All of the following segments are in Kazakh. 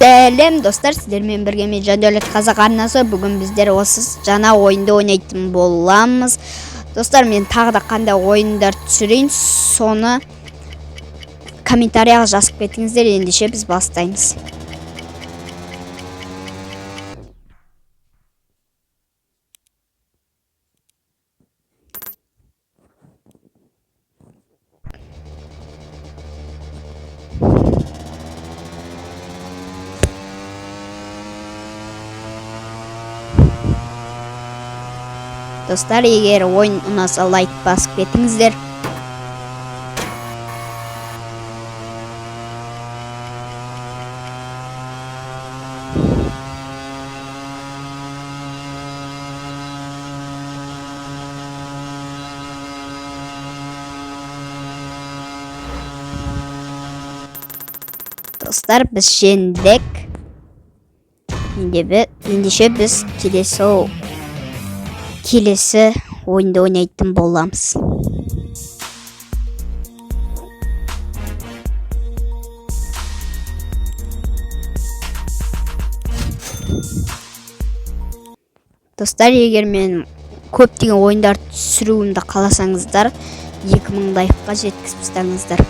Сәлем, достар! Сіздермен бірге мен, Жандәулет Қазақ арнасы. Бүгін біздер осы жаңа ойынды ойнайтын боламыз. Достар, мен тағы да қандай ойындар түсірейін, соны комментарияға жазып кетіңіздер. Ендеше біз бастаймыз. Достар, егер ойын ұнаса, лайк басып кетіңіздер. Достар, біз жеңдік. Ендеше біз келесі ойынды ойнайтын боламыз. Достар, егер мен көптеген ойындар түсіруімді қаласаңыздар, 2000 лайкқа жеткізіп тастаңыздар.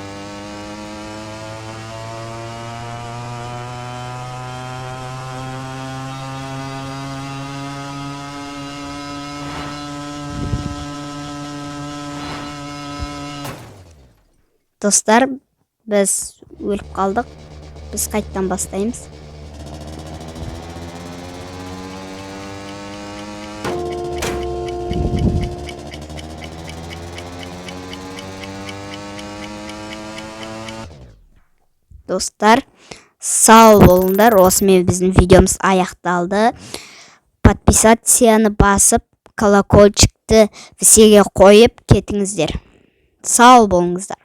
Достар, біз өліп қалдық, біз қайттан бастаймыз. Достар, сау болыңдар! Осымен біздің видеомыз аяқталды. Подписацияны басып, колокольчикті всеге қойып кетіңіздер. Сау болыңыздар!